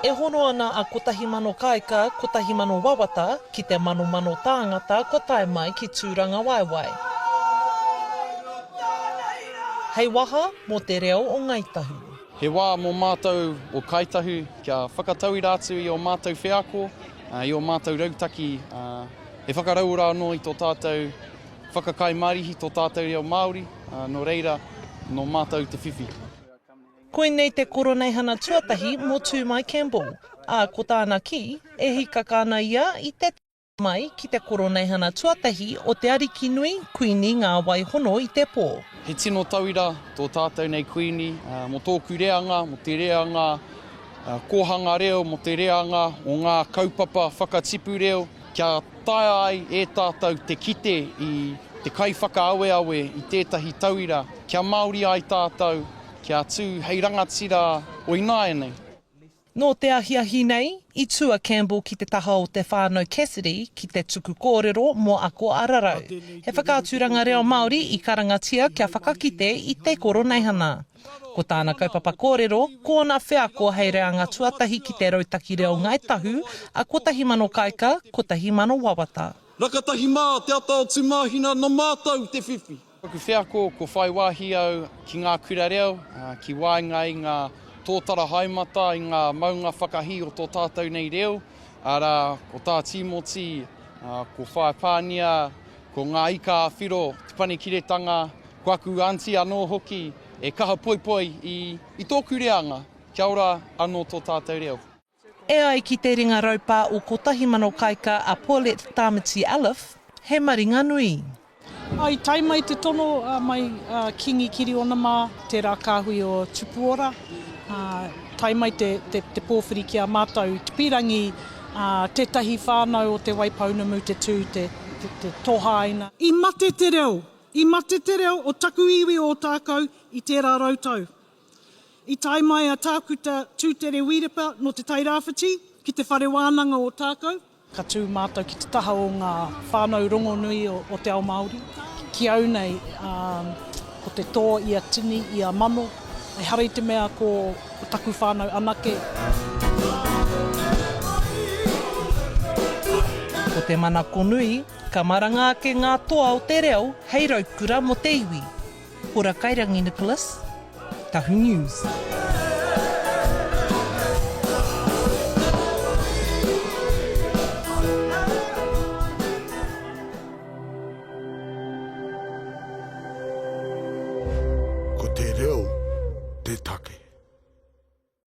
E hono ana a 1000 Kāika, 1000 Wawata ki te manomano tāngata kua tae mai ki Tūrangawaewae. Hei waha mō te reo o Ngāi Tahu. He wā mō mātou o Kāi Tahu kia whakatauira atu i ō mātou wheako, i ō mātou rautaki he whakarauora anō i tō tātou whakakai marihi, tō tātou reo Māori, nō reira, nō mātou te whiwhi. Koinei te koroneihana tuatahi mō Tūmai Campbell, ā, ko tāna kī, e hīkaka ana ia i te. Mai ki te koroneihana tuatahi o te Arikinui Kuini Ngā Wai Hono i te Pō. He tino tauira tō tātou nei Kuini mō tōku reanga, mō te reanga kōhanga reo, mō te reanga o ngā kaupapa whakatipu reo, kia taea ai e tātou te kite i te kaiwhakaaweawe i tētahi tauira, kia Māori ai tātou, kia tū hei rangatira o ināianei. Nō te ahiahi nei, i tū a Campbell ki te taha o te whānau Cassidy ki te tuku kōrero mō Ako Ararau, he whakaaturanga reo Māori i karangatia kia whakakite i te Koroneihana. Ko tāna kaupapa kōrero, ko ōna wheako hei reanga tuatahi ki te rautaki reo Ngāi Tahu a 1000 Kāika, 1000 Wawata. Rakatahi mā, te ata o Tūmāhina, nō mātou te whiwhi. Taku wheako, ko whai wāhi au ki ngā kura reo, ki waenga i ngā tōtara haemata, i ngā maunga whakahī o tō tātou nei reo, arā, ko Tā Tīmoti, ko Whaea Pānia, ko Ngā Ika a Whiro, Te Panekiretanga, ko aku aunty anō hoki e kaha poipoi i tōku reanga, kia ora anō tō tātou reo. E ai ki te ringa raupā o 1000 Kaika a Paulette Tamiti Alif, he maringa nui. I tae mai te tono mai a Kingi Kiriona mā, tērā kāhui o Tupuora, tae mai te pōwhiri ki a mātou i te pīrangi tētahi whānau o Te Waipounamu te tū te tohaina. I mate te reo, i mate te reo o taku iwi o Ōtākou i tērā rautau. I tae mai a Tākuta Tūtere Wīrepa nō Te Tairāwhiti ki Te Whare Wānanga o Ōtākou. Ka tū mātou ki te taha o ngā whānau rongonui o te ao Māori. Ki au nei, ko te tō ia tini, ia mano, ehara i te mea ko taku whānau anake. Ko te manako nui, ka maranga ake ngā toa o te reo hei raukura mō te iwi. Hora Kairangi Nicholas, Tahu News. Ko te reo te take.